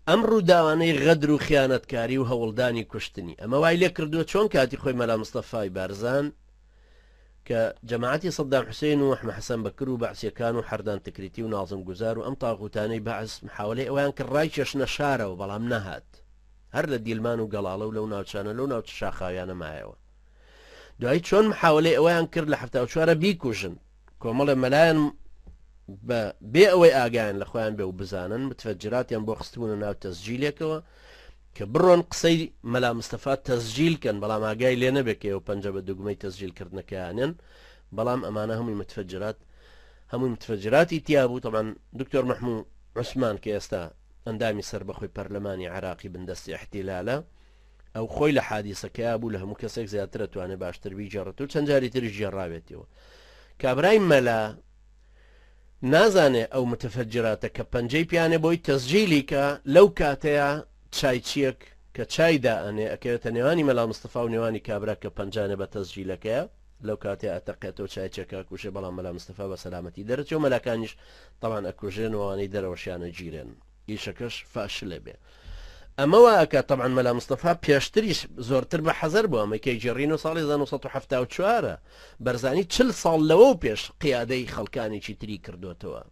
ئەم ڕووداوانەی غەدر و خیانەتکاری و هەوڵدانی کوشتنی ئەمە وای لێ کردووە چۆن کاتی خۆی مەلا مستەفای بارزان کە جەماعەتی سەدام حوسێن و ئەحمە حەسەن بەکر و بەعسیەکان و حەردان تکریتی و نازم گوزار و ئەم تاغوتانەی بەعس محاولەی ئەویان کرد ڕایکێشنە شارەوە بەڵام نەهات هەر لە دیلمان و گەڵاڵە و لەو ناوچانە لەو ناوچە شاخاویانە مایەوە دوایی چۆن محاولەی ئەویان کرد لە 74 بیکوژن کۆمەڵێ مەلایان بە بێ ئەوەی ئاگایان لە خۆیان بێ و بزانن متفەجراتیان بۆ خستبوونە ناو تەسجیلێکەوە کە بڕۆن قسەی مەلا مستەفا تەسجیل کەن بەڵام ئاگای لێ نەبێ کە ئێوە پەنجە بە دوگمەی تەسجیل کردنەکەیانێن بەڵام ئەمانە هەمووی متفەجرات هەمووی متفەجراتی تیا بوو تەبعەن دکتۆر مەحموو عوسمان کە ئێستا ئەندامی سەربەخۆی پەرلەمانی عێراقی بندەستی احتیلالە ئەو خۆی لە حادیسەکەیا بوو لە هەموو کەسێک زیاتر ئەتوانێ باشتر بیگێڕێت و چەند جاری تریش گێڕاوێتیەوە کابرای مەلا نازانێ ئەو متفجراتە کە پەنجەی پیانێ بۆی تەسجیلی کە لەو کاتەیە چایچیەک کە چای دائەنێ ئەکەوێتە نێوانی مەلا مستەفا و نێوانی کابرا کە پەنجانێ بە تەسجیلەکەیە لەو کاتەیە ئەتەقێتەوە چایچەکە ئەکوژێ بەڵام مەلا مستەفا بە سەلامەتی دەرەچێ و مەلاکانیش تەبعەن ئەکوژرێن و ئەوانەی دەرەوەشیان ئەگیرێن. ئیشەکەش فاشلە بێ ئەمە وا ئەکا تەبعەن مەلا مستەفا پێشتریش زۆرتر بە حەزەر بوو ئەمەی کەی گێڕینەوە ساڵی 1974 بەرزانی 40 ساڵ لەوەو پێش قیادەی خەڵکانێکی تری کردۆتەوە.